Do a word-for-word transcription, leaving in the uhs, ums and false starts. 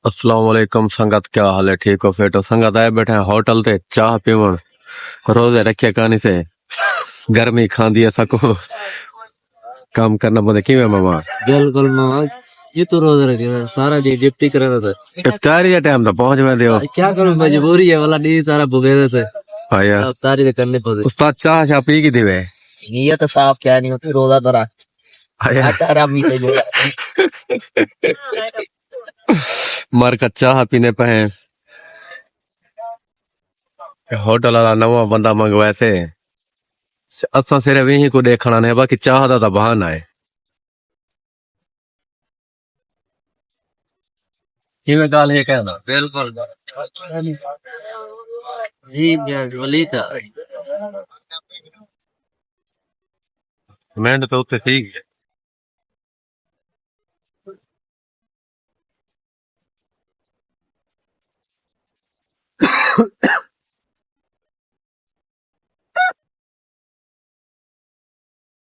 السلام علیکم سنگت، کیا حال ہے؟ ٹھیک ہو، فٹ ہو؟ سنگت آئے بیٹھے ہیں ہوٹل تے چاہ پیون، روزے رکھے کانی سے، گرمی کھاندی ہے سکو، کام کرنا پوندے۔ کیویں ماما؟ بالکل ماما، یہ تو روزہ رکھے سارا ڈی ڈیوٹی کرے سر۔ افطاری دے ٹائم تے پہنچ ویندے ہو۔ کیا کروں، مجبوری ہے والا، نہیں سارا بھوگے سے۔ آیا۔ افطاری تے کرنی پوسی۔ استاد، چاہ شاہ پی کی دیوے؟ نیت صاف کیا نہیں ہوتی، روزہ تو رکھ۔ آیا۔ آٹا رام ہی تے گولا۔ مر کا چاہ پینے پہ ہیں۔ ہوٹل والا نواں بندہ منگوائے سے۔ اساں صرف یہیں کو دیکھنا نہیں، باقی چاہ دا تو بہانہ ہے۔ ایویں ڳالھ ہے کہنا۔ بالکل۔ جی، جی، ولی تھا۔ منٹ تو اتنے تھی گئے۔